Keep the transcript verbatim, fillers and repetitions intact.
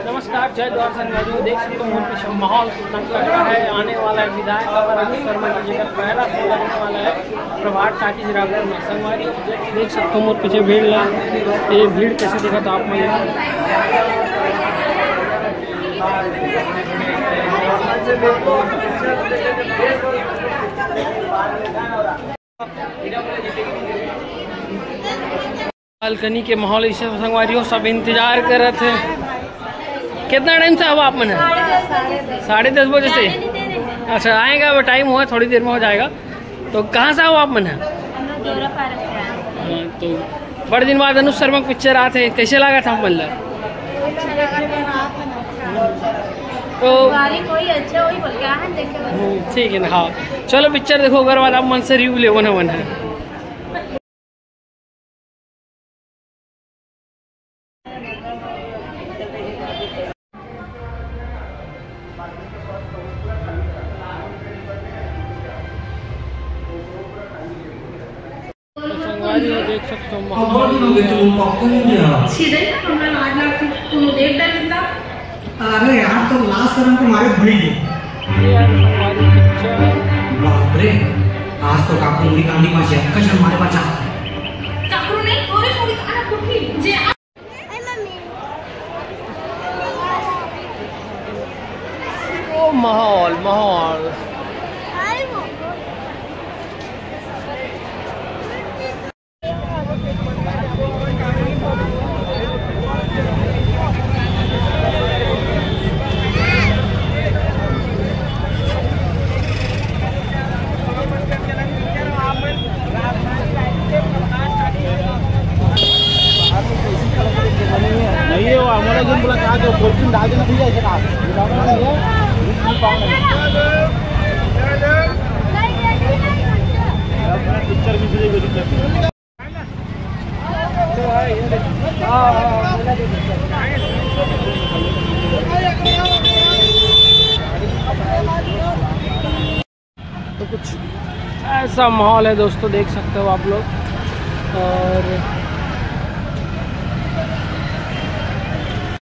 नमस्कार, जय द्वार संगवारी। देख सकते हो मोर पीछे माहौल कितना तगड़ा है। आने वाला है विधायक अमर शर्मा जी, जेकर पहला शो लगने वाला है प्रभात टाकीज रायपुर में। संगवारी देख सकते हो मोर पीछे भीड़ ला, ये भीड़ कैसे देखा था आप मन? बालकनी के माहौल ऐसे संगवारी हो, सब इंतजार करत हे। कितना टाइम से हो आप मन? साढ़े दस बजे से। अच्छा, आएगा, वो टाइम हुआ, थोड़ी देर में हो जाएगा। तो कहाँ से हो आप मन? हाँ, तो बड़े दिन बाद अनुज शर्मा पिक्चर आत हे, कैसे लागत हे आप मन ला? तो कोई अच्छा वही बोल के आ, देखे बस। हम्म, ठीक है ना, हाँ। चलो पिक्चर देखो, ओकर बाद आप मन से रिव्यू लेबो ना मन है। संगवारी हो, देख सकते हो अब बोल दो कि तुम पॉपकॉर्न नहीं दे रहा। सीधे हमरा लाज लागथे, कोनो देख डर लेता। अरे यार, तो लाज शरम के मारे भई गए। ये यार संगवारी पिक्चर। बाप रे, आज तो काकू मुड़ी कांडी पाछे अक्का जन मारे बचा। काकू नहीं, थोड़े थोड़ी खाना कुटी जे ओ माहौल, माहौल। नहीं है, वो हमारा जो मुलाकात है, फोर्चून डाल देना भैया, ऐसे कहा। पिक्चर भी तो कुछ ऐसा माहौल है दोस्तों, देख सकते हो आप लोग। और